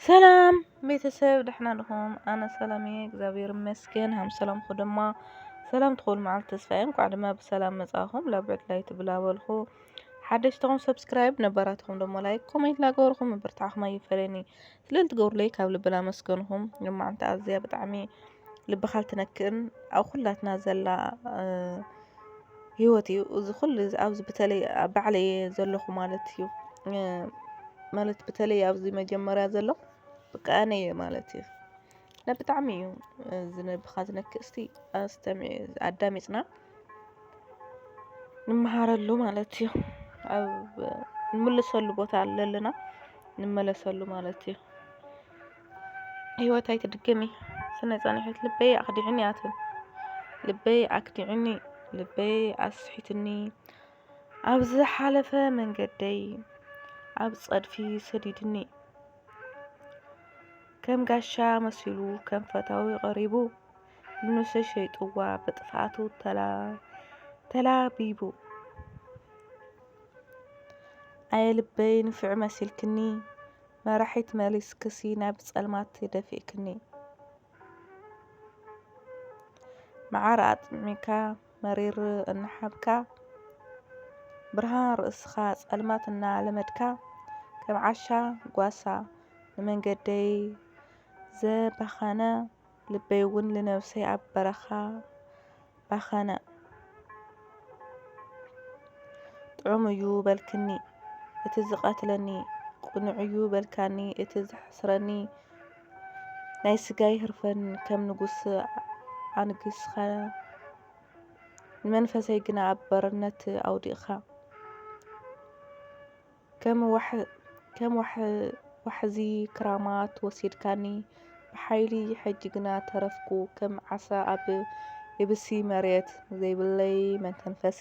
ሰላም ቤተሰብ፣ ደሕና ዲኹም? ኣነ ሰላም እየ፣ እግዚኣብሔር ይመስገን። ሃም ሰላምኩ ድማ ሰላም ትኾኑ መዓልቲ ተስፋ እየ። እንኳዕ ድማ ብሰላም መጻኹም። ላብ ዕድላይ ትብላ በልኹ። ሓደሽትኹም ሰብስክራይብ፣ ነባራትኹም ድማ ላይክ፣ ኮሜንት ላገበርኩም ምብርታዕኹም ኣይፈለኒ። ስለ ልትገብሩለይ ካብ ልቢ ላመስገንኹም። ልማዕንቲ ኣዝያ ብጣዕሚ ልብኻ ልትነክእን ኣብ ኩላትና ዘላ፣ እ፣ ህይወት እዩ። እዚ ኩሉ እዚ ኣብዚ በተለይ ኣብ ባዕለይ እየ ዘለኹ ማለት እዩ። እ፣ ማለት በተለይ ኣብዚ መጀመርያ ዘሎ በቃ ኣነ እየ ማለት እዩ። እና ብጣዕሚ እዩ፣ እ፣ እዚ ልብኻ ዝነክእ። እስቲ ኣስተምዒ-፣ ኣዳሚፅና ንመሃረሉ ማለት እዩ። ኣብ እንምልሰሉ ቦታ ኣለና፣ ንመለሰሉ ማለት እዩ። ህይወት ኣይትድገሚ። ስነ ጸኒሐት ልበይ ኣኽዲዕኒ ኣትን። ልበይ ኣክዲዕኒ፣ ልበይ ኣስሒትኒ። ኣብ ዝሓለፈ መንገደይ ኣብ ጸድፊ ሰዲድኒ። ከም ጋሻ መሲሉ ከም ፈታዊ ቀሪቡ። ንነብሰይ ሸይጥዋ ብጥፍኣቱ ተላ-፣ ተላቢቡ። ኣየ ልበይ ንፍዕ መሲልክኒ፣ መራሒት መሊስክሲ ናብ ጸልማት ደፊእክኒ። መዓር ኣጥሚካ መሪር እናሓብካ፣ ብርሃን ርእስኻ ጸልማት እናለመድካ፣ ከም ዓሻ ጓሳ ንመንገደይ ዘባኸነ፣ ልበይ እውን ልነብሰይ ኣብ በረኻ ባኸነ። ጥዑም እዩ በልክኒ እቲ ዝቐትለኒ፣ ቅኑዕ እዩ በልካኒ እቲ ዘሕስረኒ። ናይ ስጋይ ህርፈን ከም ንጉስ ኣንጊስኻ፣ ንመንፈሰይ ግና ኣብ ባርነት ኣውዲቕኻ። ከም ዋሕ-፣ ከም ዋሕ-፣ ዋሕዚ ክራማት ወሲድካኒ ብሓይሊ፣ ሕጂ ግና ተረፍኩ ከም ዓሳ ኣብ የብሲ መሬት ዘይብለይ መተንፈሲ።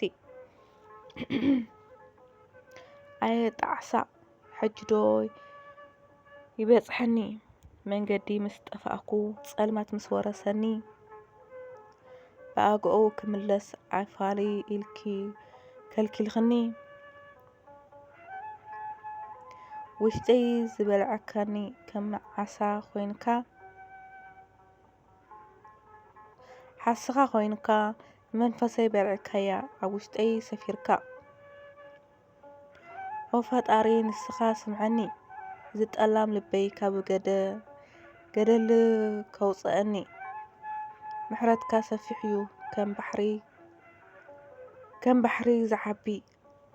ኣየ ጣዕሳ፣ ሕጂ ዶ ይበጽሐኒ? መንገዲ ምስ ጠፋእኩ፣ ጸልማት ምስ ወረሰኒ፣ ብኣግኡ ክምለስ ኣይፋሊ ኢልኪ ከልኪልክኒ። ውሽጠይ ዝበልዐካኒ ከም ዓሳ ኮይንካ፣ ሓስኻ ኮይንካ፣ ንመንፈሰይ በልዕካያ፣ ኣብ ውሽጠይ ሰፊርካ። ኦ ፈጣሪ ንስኻ ስምዐኒ፣ እዚ ጠላም ልበይ ካብ ገደ-፣ ገደል ከውፅኣኒ። ምሕረትካ ሰፊሕ እዩ ከም ባሕሪ፣ ከም ባሕሪ ዝዓቢ።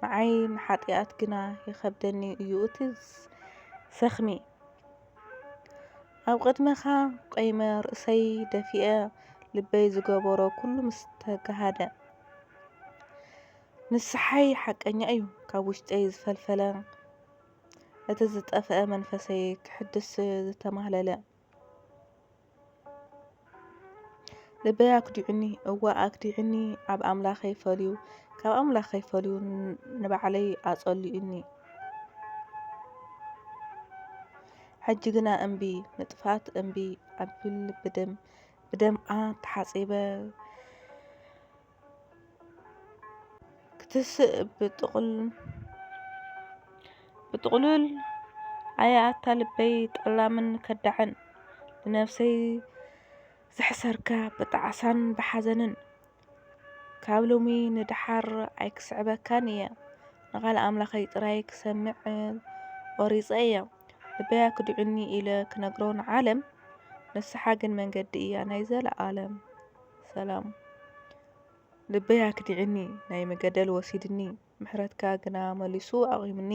ንዓይ ንሓጢኣት ግና ይኸብደኒ እዩ እቲ ስ-፣ ሰኽሚ። ኣብ ቅድመኻ ቆይመ ርእሰይ ደፊኤ፣ ልበይ ዝገበሮ ኩሉ ምስ ተጋሃደ። ንስሓይ ሓቀኛ እዩ ካብ ውሽጠይ ዝፈልፈለ፣ እቲ ዝጠፍአ መንፈሰይ ክሕድስ ዝተማህለለ። ልበይ ኣክዲዑኒ፣ እወ ኣክዲዑኒ፣ ኣብ ኣምላኸይ ፈልዩ፣ ካብ ኣምላኸይ ፈልዩ ን-፣ ንባዕለይ ኣጸሊኡኒ። ሕጂ ግና እምቢ፣ ንጥፍኣት እምቢ፣ ኣብል ብደም፣ ብደምኣ ተሓጺበ፣ ክትስእ ብጥቕል-፣ ብጥቕሉል ኣየ ኣታ ልበይ ጠላምን ከዳዕን፣ ንነፍሰይ ዘሕሰርካ ብጣዕሳን ብሓዘንን። ካብ ሎሚ ንደሓር ኣይክስዕበካን እየ፣ ንቓል ኣምላኸይ ጥራይ ክሰምዕ ቆሪጸ እየ። ልበይ ኣክዲዑኒ ኢለ ክነግሮ ንዓለም፣ ንስሓ ግን መንገዲ እያ ናይ ዘለኣለም። ሰላም። ልበይ ኣክዲዕኒ፣ ናይ መገደል ወሲድኒ፣ ምሕረትካ ግና መሊሱ ኣቑምኒ።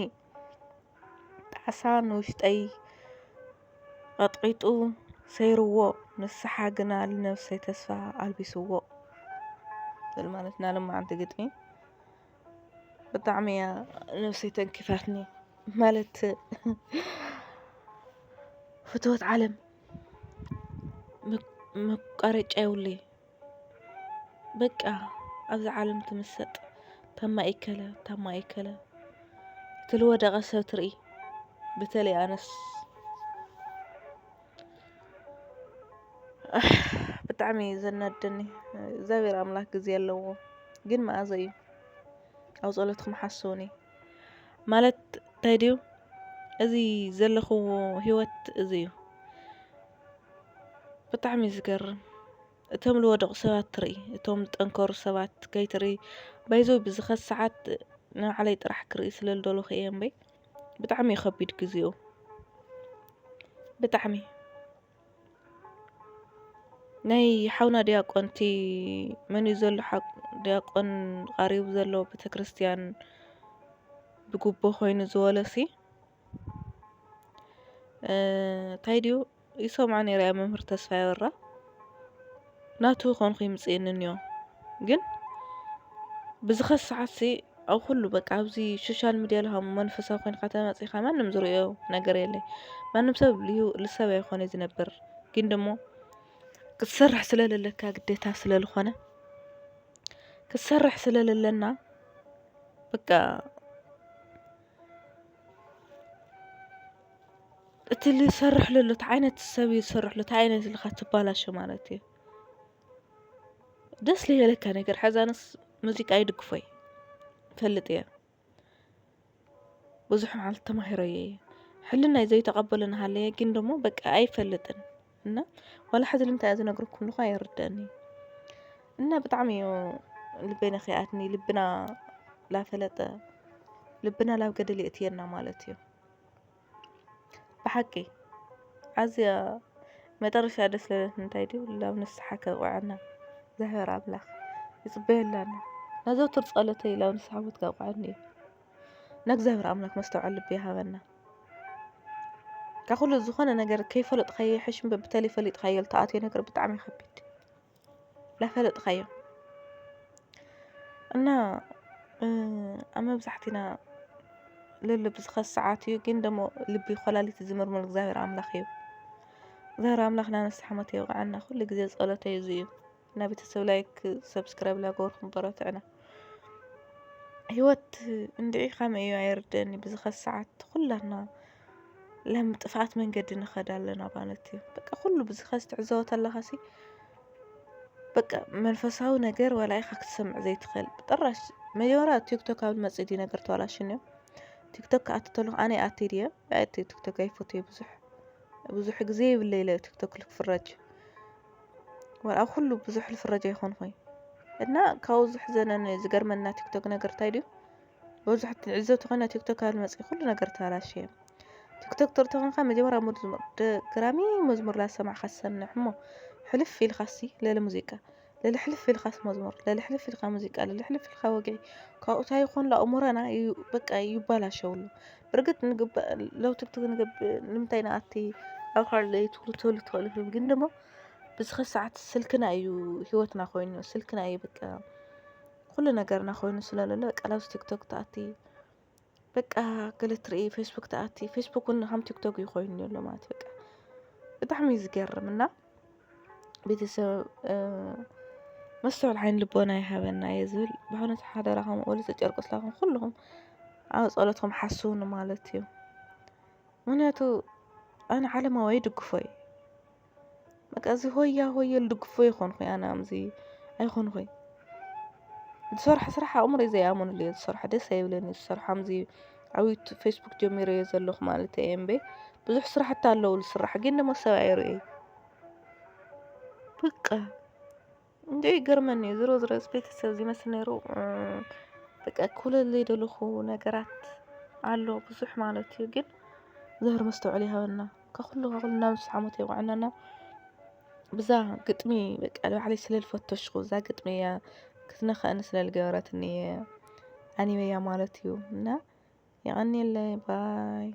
ጣዕሳ ንውሽጠይ ቐጥቒጡ ሰይርዎ፣ ንስሓ ግና ልነብሰይ ተስፋ ኣልቢስዎ። ዝብል ማለት ናይ ሎማዓንቲ ግጥሚ ብጣዕሚ እያ ነብሰይ ተንኪፋትኒ። ማለት ፍትወት ዓለም መ-፣ መቋረጫ የብሉይ። በቃ ኣብዛ ዓለም ትምሰጥ፣ ታማ ኢከለ፣ ታማ ኢከለ፣ እቲ ልወደቐ ሰብ ትርኢ፣ በተለይ ኣነስ። ኣሕ፣ ብጣዕሚ እዩ ዘናደኒ። እግዚኣብሔር ኣምላክ ግዜ ኣለዎ፣ ግን መኣዘ እዩ? ኣብ ጸሎትኩም ሓስቡኒ። ማለት እንታይ ድዩ? እዚ ዘለኽዎ ህይወት እዚ እዩ። ብጣዕሚ እዩ ዝገርም። እቶም ዝወደቑ ሰባት ትርኢ፣ እቶም ዝጠንከሩ ሰባት ከይትርኢ፣ ባይዘው ብዝኸስ ሰዓት ንባዕለይ ጥራሕ ክርኢ ስለ ዝደለኹ እየ እምበይ። ብጣዕሚ እዩ ከቢድ ግዜኡ። ብጣዕሚ። ናይ ሓውና ዲያቆን እቲ መን እዩ ዘሎ ሓ-፣ ዲያቆን ቃሪቡ ዘሎ ቤተክርስትያን ብጉቦ ኮይኑ ዝበሎሲ፣ እ፣ እንታይ ድዩ ይሰምዖ ነይረ እያ መምህር ተስፋ ያበራ። ናቱ ኮንኩ ይምጽእኒ እኒኦ። ግን ብዝኸስ ሰዓትሲ ኣብ ኩሉ በቃ ኣብዚ ሶሻል ሚድያ ለኻ መንፈሳዊ ኮይንካ ተመጺኻ ማንም ዝርእዮ ነገር የለይ። ማንም ሰብ ልዩ-፣ ልሰብ ኣይኮነ ዝነብር። ግን ደሞ ክትሰርሕ ስለ ለለካ ግዴታ ስለ ዝኾነ፣ ክትሰርሕ ስለ ለለና በቃ እቲ ልሰርሕ ለሎ፣ እቲ ዓይነት ሰብ እዩ ዝሰርሕ ሎ፣ እቲ ዓይነት ኢልካ ትባላሾ ማለት እዩ። ደስ ለይበለካ ነገር፣ ሓዛንስ ሙዚቃ ይድግፎ እየ። ፈልጥ እየ። ብዙሕ ማለት ተማሂሮ እየ። ሕልናይ ዘይተቐበሎ እናሃለየ፣ ግን ደሞ በቃ ኣይፈልጥን። እና ዋላ ሕዚ ልምንታይ እየ ዝነግረኩም እንኳ ኣይርደእኒ። እና ብጣዕሚ እዩ ልበይ ነኺኣትኒ። ልብና ላፈለጠ፣ ልብና ላብ ገደል የእትየና ማለት እዩ። ብሓቂ ኣዝያ መጠረሻ ደስ ለለት እንታይ ድዩ? ላብ ንስሓ ከብቕዐና እግዚኣብሔር ኣምላኽ ይጽበየላና። ናዘውትር ጸሎተይ ላብ ንስሓ ሞት ከብቕዐኒ እዩ። ንእግዚኣብሔር ኣምላኽ መስተውዓል ልቢ ይሃበና። ካብ ኩሉ ዝኾነ ነገር ከይፈለጥካዮ ይሕሽ እምበር፣ ብተለይ ፈሊጥካዮ ልትኣትዮ ነገር ብጣዕሚ ከቢድ። ላፈለጥካዮ። እና፣ እ፣ ኣብ መብዛሕትና ልልብ ዝኸስ ሰዓት እዩ፣ ግን ደሞ ልቢ ኮላሊት ዝምርምር እግዚኣብሔር ኣምላኽ እዩ። እግዚኣብሔር ኣምላኽ ናብ ንስሓ ሞት የብቕዓና። ኩሉ ግዜ ጸሎተይ እዚ እዩ። እና ቤተሰብ ላይክ፣ ሰብስክራይብ ላገበርኩም በረትዕና። ህይወት እንድዒ ከመይ እዩ ኣይርደእኒ። ብዝኸስ ሰዓት ኩላትና ለም ጥፍኣት መንገዲ ንኸድ ኣለና ማለት እዩ። በቃ ኩሉ ብዝኸስ ትዕዘቦ ተለኻሲ በቃ መንፈሳዊ ነገር ዋላ ኢኻ ክትሰምዕ ዘይትኽእል። ብጥራሽ መጀመርያ ቲክቶክ ኣብ መጽእ ድዩ ነገር ተዋላሽኒ እዩ። ቲክቶክ ክኣቱ ተለኹ ኣነ ኣቲ ድየ ኣቲ ቲክቶክ ኣይፈትዮ ብዙሕ። ብዙሕ ግዜ ይብለ ኢለ ቲክቶክ ልክፍረጅ። ዋላ ኣብ ኩሉ ብዙሕ ልፍረጅ ኣይኮንኹይ። እና ካብኡ ዝሕዘነኒ ዝገርመና ቲክቶክ ነገር እንታይ ድዩ? ብዙሕ ትዕዘብ ተኾይና ቲክቶክ ኣብ መጽእ ኩሉ ነገር ተባላሽየ። ቲክቶክ ትርኢ ተኾንካ መጀመርያ መዝሙር ደ-፣ ግራሚ መዝሙር ላሰማዕካ ትሰንሕ እሞ ሕልፍ ኢልካሲ ለለ ሙዚቃ፣ ለለ ሕልፍ ኢልካስ መዝሙር፣ ለለ ሕልፍ ኢልካ ሙዚቃ፣ ለለ ሕልፍ ኢልካ ወግዒ። ካብኡ እንታይ ይኾን ኣእምሮና እዩ በቃ ይባላሸውሉ። ብርግጥ ንግባእ ለው ቲክቶክ ንግብ-፣ ንምንታይ ንኣቲ ኣብ ካልእ ትብሉ ትህሉ ትኽእሉ ኢኹም። ግን ደሞ ብዝኸ ሰዓት ስልክና እዩ ህይወትና ኮይኑ፣ ስልክና እዩ በቃ ኩሉ ነገርና ኮይኑ ስለ ለሎ በቃ ላብዚ ቲክቶክ ትኣቲ በቃ ገለ ትርኢ፣ ፌስቡክ ትኣቲ፣ ፌስቡክ እውን ከም ቲክቶክ እዩ ኮይኑ ዘሎ ማለት በቃ ብጣዕሚ እዩ ዝገርም። እና ቤተሰብ፣ እ፣ መስተውዓሊ ዓይኒ ልቦና ይሃበና እየ ዝብል። ብእውነት ሓደራኹም ወለተ ጨርቆስ ላኹም ኩልኹም ኣብ ጸሎትኩም ሓስቡኒ ማለት እዩ። ምክንያቱ ኣነ ዓለማዊ ኣይድግፎ እዩ። በቃ እዚ ሆያ ሆየ ልድግፎ ይኾንኹ ኣነ ኣምዚ ኣይኾንኹ። ዝሰርሐ ስራሕ ኣእምሮይ ዘይኣመነሉ እየ ዝሰርሖ፣ ደስ ኣይብለኒ ዝሰርሖ። ኣምዚ ኣብ ዩቱ-፣ ፌስቡክ ጀሚረዮ ዘለኹ ማለት እየ እምበይ ብዙሕ ስራሕቲ ኣለዉ ዝስራሕ፣ ግን ደሞ ሰብ ኣይርእይ። በቃ እንደ ይገርመኒ እዩ። ዝሮ ዝሮ ቤተሰብ ዝመስል ነይሩ፣ እ፣ በቃ ክውለለይ ደለኹ ነገራት ኣሎ ብዙሕ ማለት እዩ። ግን ዘህር መስተውዕል ይሃበና። ከኹሉ ከኹሉ ናብ ንስሓ ሞት የብቅዐና። ብዛ ግጥሚ በቃ ንባዕለይ ስለ ዝፈተሽኩ፣ እዛ ግጥሚ እያ ክትነኽአኒ ስለ ዝገበረትኒ እየ ኣንበያ ማለት እዩ። እና የቐንየለይ፣ ባይ።